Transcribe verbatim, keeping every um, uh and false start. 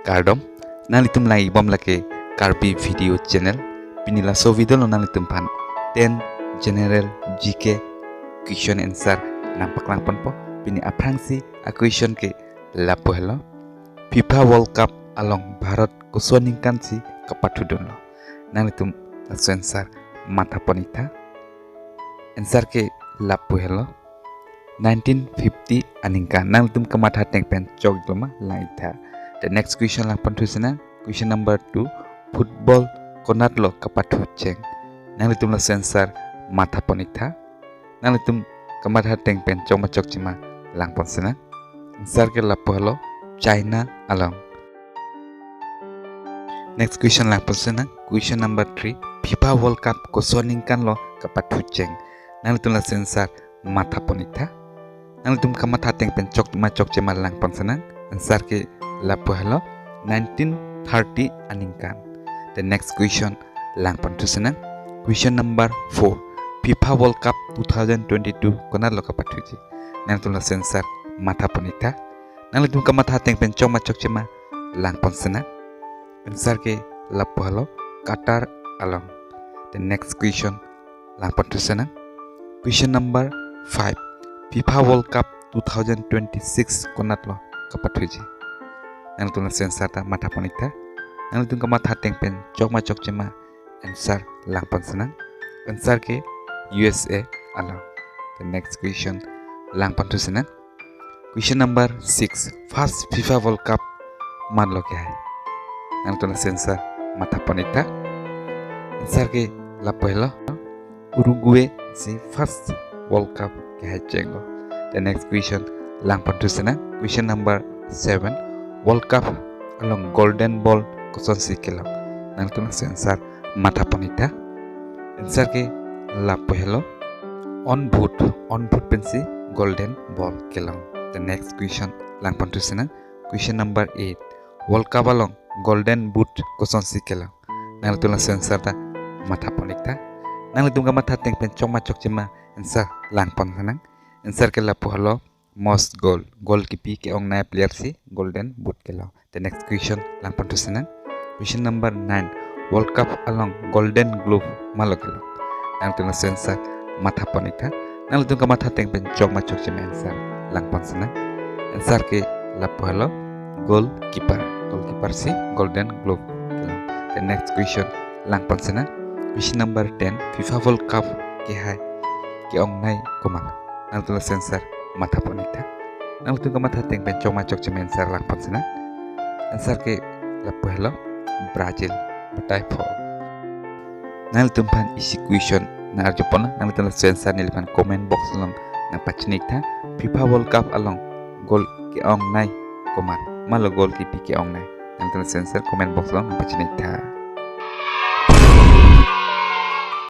Kardom, nanglitum lang-ikbom lake Karbi Video Channel. Pini laso video lo nanglitum aphan ten general G K question answer nangpaklang ponpo. Pini aphrangsi a-question ke lapu helo. FIFA World Cup along Bharat koson aningkan si kapathudunlo? Nanglitum laso answer matha pon-iktha. Answer ke lapu helo, nineteen fifty aningkan. Nanglitum kamatha ateng pen chok-iklo ma, lang-iktha. The next question lang ponthu sinang. Question number two, football konatlo kapathu cheng? Nanglitum laso answer matha pon-iktha. Nanglitum kamatha ateng pen chok ma chokche ma, lang pon sinang. Answer ke lapu helo, China along. Next question lang pon sinang. Question number three, FIFA World Cup koson aningkan lo kapathu cheng? Nanglitum laso answer matha pon-iktha. Nanglitum kamatha ateng pen chok ma chokche ma, lang pon sinang. Answer ke lapu helo, nineteen thirty aningkan. The next question lang ponthu sinang. Question number four, FIFA World Cup two thousand twenty-two konatlo kapathuji? Nanglitum laso answer matha pon-iktha. Nanglitum kamatha ateng pen chok ma chokche ma, lang pon sinang. Answer ke lapu helo, Qatar along. The next question lang ponthu sinang. Question number five, FIFA World Cup two thousand twenty-six konatlo kapathuji? Nanglitum laso answer ta matha pon-iktha. Nanglitum kamatha ateng pen chok ma chokche ma, answer lang pon sinang. Answer ke U S A along. The next question lang ponthu sinang. Question number six, first FIFA World Cup komatlo kehai? Nanglitum laso answer matha pon-iktha. Answer ke lapu helo, Uruguay si first World Cup kehai chenglo. The next question lang ponthu sinang. Question number seven, World Cup along Golden Ball kosonsi kelong? Nanglitum laso answer matha pon-iktha. Answer ke lapu helo, On Vote, On Vote pensi Golden Ball kelong. The next question lang ponthu sinang. Question number eight, World Cup along Golden Boot kosonsi kelong? Nanglitum laso answer ta matha pon-iktha. Nanglitum kamatha ateng pen chok ma chokche ma, answer lang pon sinang. Answer ke lapu helo, most goal, goal kipi ke-ongnei player si Golden Boot kelong. The next question lang ponthu sinang. Question number nine, World Cup along Golden Glove komatlo kelong? Nanglitum laso answer matha pon-iktha. Nanglitum kamatha ateng pen chok ma chokche ma, answer lang pon sinang. Answer ke lapu helo, goalkeeper, goalkeeper si Golden Glove kelong. The next question lang pon sinang. Question number ten, FIFA World Cup kehai ke-ongnei komat? Nanglitum laso answer matha pon-iktha. Nanglitum kamatha ateng pen chok ma chokche ma, answer lang pon sinang. Answer ke lapu helo, Brazil, batai pho. Nanglitum aphan isi question nang-arju pon, nanglitum laso answer neliphan comment box along nangpachini-iktha. FIFA World Cup along goal ke-ongnei komat? Komatlo goal kipi ke-ongnei? Nanglitum laso answer comment box along nangpachini-iktha.